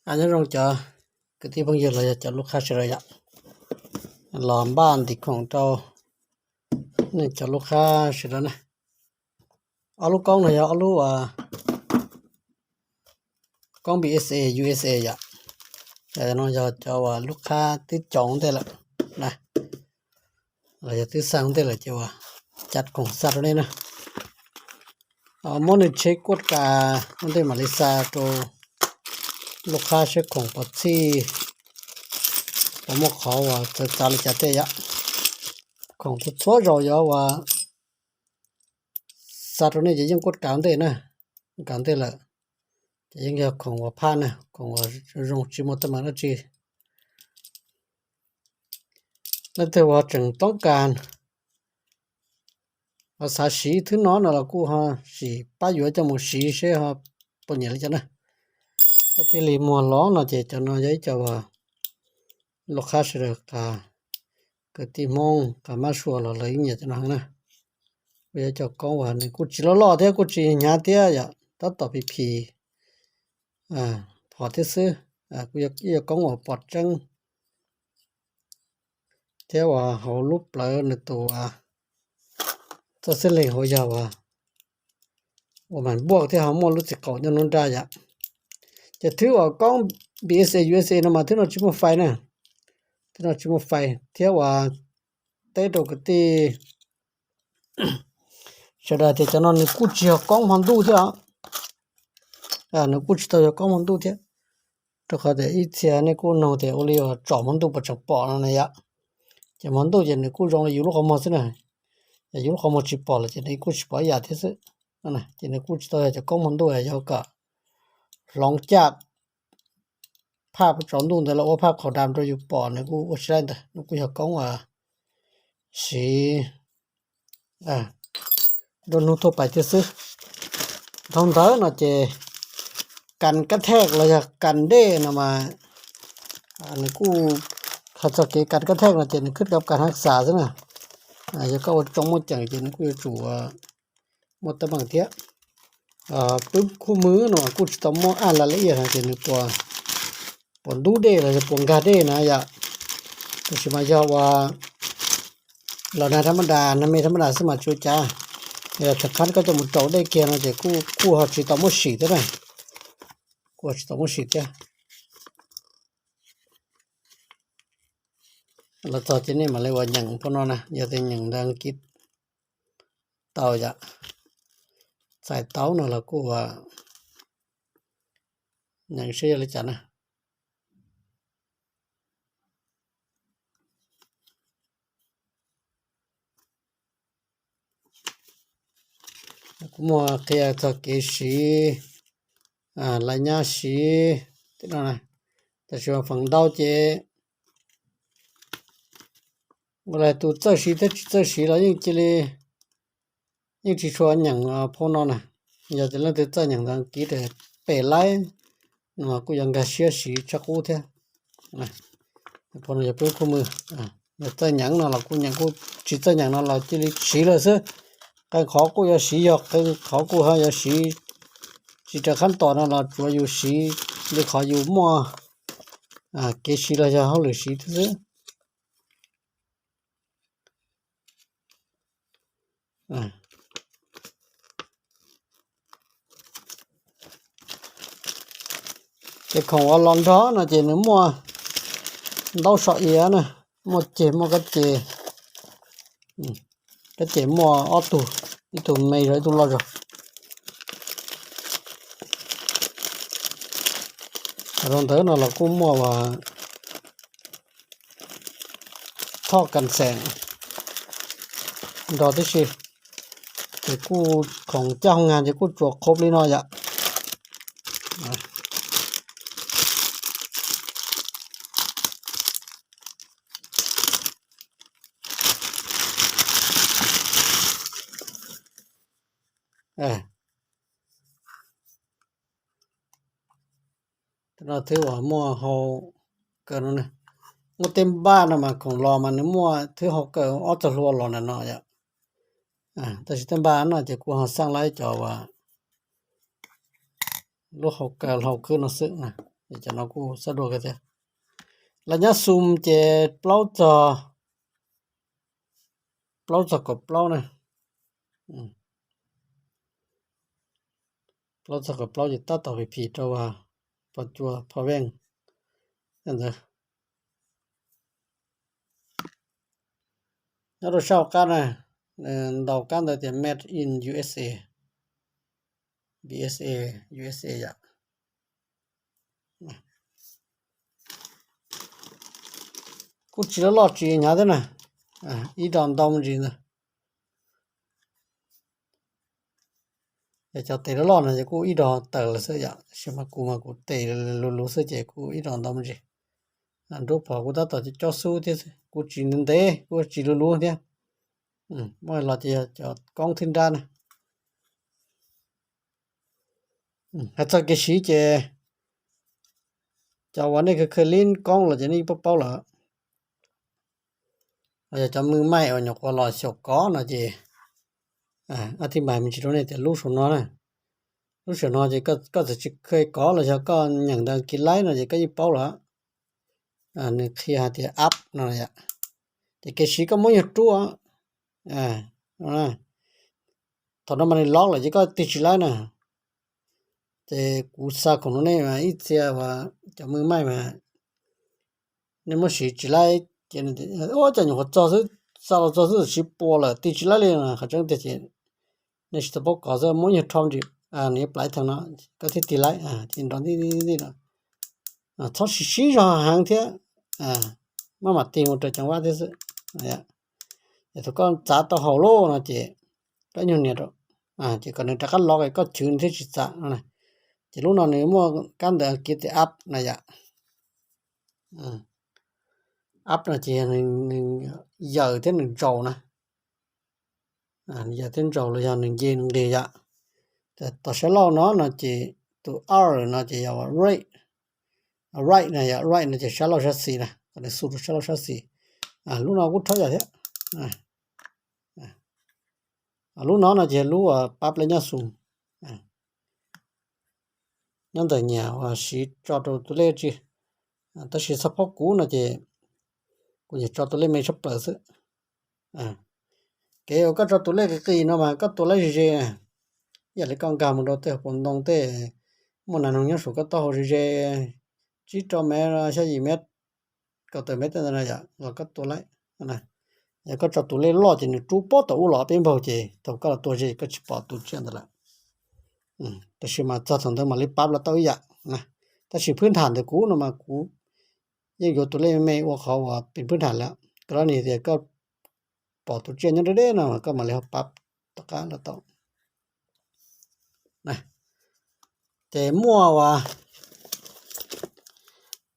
Nyob zoo cov kwv tij phooj ywg los yog cov lub qhab sawv daws yom, los npaj ntim khoom rau nej cov lub qhab sawv daws na. Ob lub koob no yog ob lub koob B S A U S A yom. Cov no yog cov uas lub qhab twb coob ntej lawm na, los yog twb xa ntej lawm ces uas cov khoom xa rau nej na. Muab nws tsheb kuaj kas ua ntej mam li xa rau lub qhab seb khoom puas txhij, puas muaj qhov uas txawv txav li cas tej yom. Khoom txhua txhua zaus yog uas xa rau nej ces yeej kuaj kas ntej na, kuaj kas ntej lawm ces yeej yog khoom uas phaj na, khoom uas zoo tsis muaj teeb meem dab tsi. Leej twg uas tseem toob kas uas xav siv thwb no no los kuj ho sim pab yuav coj mus siv seb ho puas nyiam li cas na. Txoj thiaj li muag los no ces cov no yog ib co uas lub qhab sawv daws, kwv tij Hmoob qas mab sua los lawv yeej nyiam cov no heev na. Kuj yog cov koob uas nws kuj tsis loj loj thiab kuj tsis hnyav thiab yom, tab tom phim phim phom thiab xwb. Kuj yog ib co koob uas pom tseeb thiab uas hauv lub plawv nws tus txoj xib leeg hauv yog uas uas mas npuaj thiab ho muaj lub txiv qaum nyob nruab nrab yom. Ces thwb uas koob B S A U S A no mas thwb no tsis muaj fais na, thwb no tsis muaj fais thiab uas teb rau kwv tij sawv daws tias cov no nws kuj tsis yog koob hmo ntuj thiab os. Nws kuj tsis tau yog koob hmo ntuj thiab, rau qhov tias ib txhia nej kuj nug tias ua li uas tsom hmo ntuj puas tseem pom no na yom. Ces hmo ntuj ces nws kuj zoo li yus lub qhov muag xwb na, yog yus lub qhov muag tsis pom lawm ces nws kuj tsis pom ib yam thiab xwb. Ces nws kuj tsis tau yog cov koob hmo ntuj, yog kom hloov caj phaj tsaus ntuj ntawd los ua phaj qhaus dam rau yus pom nws kuj ua tsis laib ntawd, nws kuj yog koob uas siv nruab hnub thuaj pais thiab xwb. Dhau ntawd no ces kas kab thej los yog kas dej no mas nws kuj, hais txog kev kas kab thej no ces nws khwb kab kas hab xav xwb na. Yog koj ua tsoo muaj ceem ces nws kuj yuav tsum muaj teeb meem thiab. Pwb khuj mw no kuj tsis tau muaj aj la la iaj hais tias nws puas ntub dej los yog puas nkag dej na yom. Tab sis mas yog uas los nag thab mab das, nag me thab mab das xwb mas tsis ua cas. Yog theem qhab koj coj mus raus dej kiag no ces kuj ho tsis tau muab sim thiab na, kuj ho tsis tau muab sim thiab. Los txog ces nej mam li ua nyeem phau no na, yog tias nyeem ntawv Askiv tau yom, txhais tau no los kuj ua nyeem seb yog li cas na. Kuv muaj qhia txog kev siv, laj nyab siv tej no na, tab sis feem ntau ces ua li tus txawj siv thiab tsis txawj siv los yeej cia li, yeej tsis tshua nyeem phau no na. Yog tias leej twg txawj nyeem ntawv Askiv pem laib no kuj yuav nkag siab siv tshaj qub thiab. Phau no yog pwb khuj mw, yog txawj nyeem no los kuj nyeem, kuj tsis txawj nyeem no los cia li siv lawm xwb. Qee qhov kuj yuav siv, yog qee qhov kuj ho yuav siv tsis raws qhab tom no los tsuav yus siv li qhov yus muaj kev siv los yog hauj lwm siv thiab xwb. Ces khoom uas los nrog no ces nws muaj ntaub so iav na, muaj ceg, muaj kab ceg, kab ceg muaj ob tug, ib tug me zog ib tug loj zog. Rau ntawd no los kuj muaj uas thoj kas xeem nrog tib si, ces kuj khoom caj hoo has ces kuj tsuas khob li no yom. No thwb uas muaj hau kaw no, muaj tej npaj no mas khoom los mas nws muaj thwb hau kaw ob txog hlua los ntawm no yom. Tab sis tej npaj no ces kuv ho xaj laib cov uas lub hau kaw hlau khwb no xwb na. Cov no kuj xab dua kawg thiab. Laj nyab xum ces plaub txog, plaub txog kaum plaub na. Plaub txog kaum plaub ces tab tom phim phim rau pos cua pho veej ntawd. Nyob rau sab hauv qab na, ntaus kab ntawd tias Made in U S A, B S A, U S A yom. Kuj tsis loj loj tsis hnyav thiab na, ib dos ntau me ntsis ntag. Yog cov tes loj loj no ces kuj ib dos tawm lawm xwb yom, tab sis mas kuv mas kuv tes luv luv xwb ces kuj ib dos ntau me ntsis. Nruab phom kuv tab tom cob xub thiab xwb, kuv tsis ntev ntev kuj tsis luv luv thiab. Muaj los ces yog cov koob thwb nrab na. Hais txog kev siv ces cov uas nej khaws khaws li koob los ces nej yeej paub paub lawm. Yog cov mws maij uas nyuam qhuav los xyaum kov no ces, ab, thib mais me ntsis rau nej tias lub saum no na, lub saum no ces koj txawm tsis khaws kov los yog koj nyeem ntawv kis laib no ces koj yeej paub lawm. Nws qhia hais tias up no yom, ces kev siv koj muab nyuag rub. Thaum no mas nws lock lawm ces koj tig tsis laib na. Ces kuv xa khoom rau nej mas ib txhia uas cov mws maij mas nej muab siv tsis laib ces, ua cas nyuam qhuav txog xwb, xa los txog xwb siv puas lawm tig tsis laib li no. Qhov tseeb tiag ces nej tsis tau paub kov xwb, muab nyuag rho ntsis, nws yuav plaiv theem no, koj thiaj tig laib, tig nrov ntij ntij no. Txhob siv siv zog heev thiab, maj mam tig mus raws cov vab thiab xwb. Yog thaum koj txav tau haum lawm no ces koj nyuag nias rau, ces kom nws rov qab lock, koj chwv nws thiaj tsis txav no. Ces lub no nws muaj kab ntawv kiv tias up na yom. Up no ces nws yaws thiab nws ntsaus na. Nws yaws thiab ntsaus los yog nws nce nqis yom. Tom sab laug no no ces tus hour no ces yog right, right no yog right no ces sab laug sab xis na, kom nws xu rau sab laug sab xis. Lub no kuj rhaub yam thiab. Lub no no ces lub uas pab laj nyab xum, nyob ntawm nyiam uas siv tso rau tus lej tsi. Tab sis xab phob kuv no ces kuv nyiam tso tus lej me tshaj plaws xwb. Kev uas koj tso tus lej qis qis no mas koj tua laib ze ze, ib yam li koj nkag mus rau tej hauv paus ntoo tej muaj nas noog nyob saum koj taub hau ze ze, tsib rau mev, xya yim mev, kaum tawm mev tej ntawd na yom, los koj tua laib. Yog koj tso tus lej loj ces nws rub pob tom ub los peb npaug ces thaum koj los tua ze koj tsis pom tus tsiaj ntawd lawm. Tab sis mas txog thaum ntawd mam li pab los tau ib yam na. Tab sis phwb ntham ntawm kuv no mas kuv yeej yuav tus lej me me ua qhov uas pib phwb ntham lawm. Koj los nws tias koj pom tus tsiaj nyob deb deb no mas koj mam li ho pab tom qab los tau. Ces muaj uas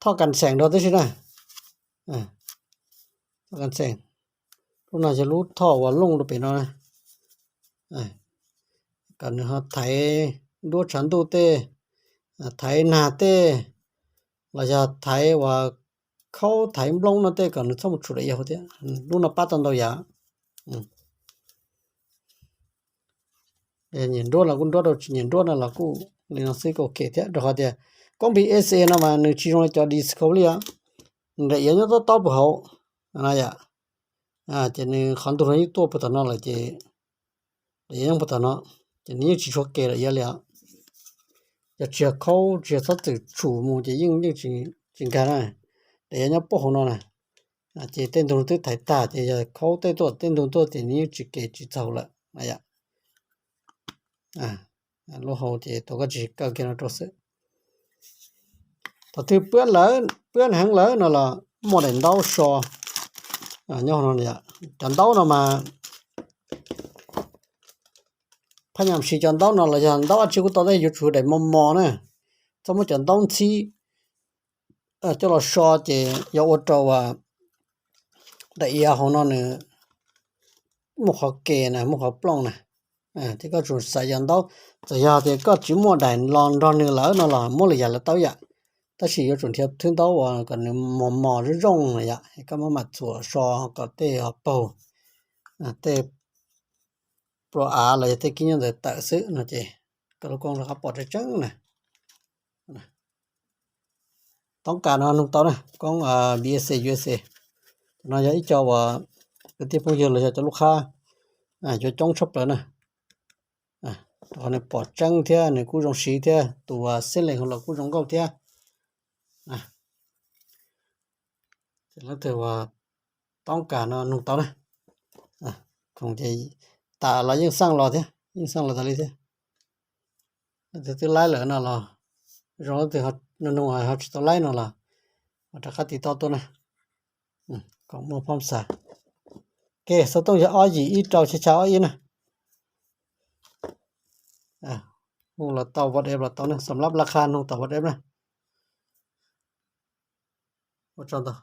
thoj kas xeem rau tib si na. Thoj kas xeem, lub no yog lub thoj uas looj rau pem no na. Kom nws ho thaiv duab tshav ntuj tej, thaiv nag tej, los yog thaiv uas khaub thaiv nplooj no tej kom nws txhob mus tshum daim iav hauv thiab. Lub no pab tau ntau yam. Nyiam nruab los kuj nruab rau, tsis nyiam nruab no los kuj li no xwb kuj ok thiab, rau qhov tias koob P S A no mas nws tsis zoo li cov Discovery os. Nws daim iav nyob tob tob puag hauv na yom. Ces nws qhov ntug no yeej tuaj puag tom no lawm ces daim iav yeej puag tom no, ces nws yeej tsis tshua ke daim iav li os. Yog tsis yog khaub tsis yog txhob txwm tshum mus ces yeej yeej tsis nkag na. Daim iav nyob puag hauv no na, ces tej ntug twb thaiv tag ces yog khaub tej tuaj tej ntug tuaj ces nws yeej tsis ke tsis txaug lawm na yom. Lub hau ces thaum koj tsis kaw kiag no rau xwb. Thaum twg pwb heev lawm no los muaj daim ntaub so nyob hauv no. Cov ntaub no mas phaj nyam siv cov ntaub no los yog ntaub dab tsi kuj tau, tab yuav tsum daim mos mos na. Txhob muab cov ntaub ntxhib coj los so ces yog ua rau daim iav hauv no nws muaj qhov ke na, muaj qhov plooj na. Thiab koj tsum xaiv cov ntaub, txawm yog tias koj tsis muaj daim los nrog nws lawm no los muab lwm yam los tau yam, tab sis yuav tsum nrhiav thwb ntaub uas kom nws mos mos zoo zoo na yom, koj mam mam txhuam so kom tej ho paug, tej plua av los yog tej kib nyob ntawd tawm xwb no ces koj lub koob rov qab pom tseeb tseeb na. Toob kas no nug tau na, koob B S C U S A. Cov no yog ib co uas kwv tij phooj ywg los yog cov lub qhab yuav coob tshaj plaws na. Rau qhov nws pom tseeb thiab nws kuj zoo siv thiab tus xeeb lees hauv los kuj zoo nkauj thiab. Leej twg uas toob kas no nug tau na. Khoom ces tas los yeej xaj los thiab, yeej xaj los tas li thiab. Leej twg twb laib lawm no los zoo, leej twg nug nug ho tsis tau laib no los ho rov qab tiv tauj tuaj na. Kom muaj phab xas. Ok, xov tooj yog ob yim ib rau xya xya ob ib na. Hu los tau, WhatsApp los tau na, xam lab lab qha nug tau WhatsApp na. Ua tsaug ntau.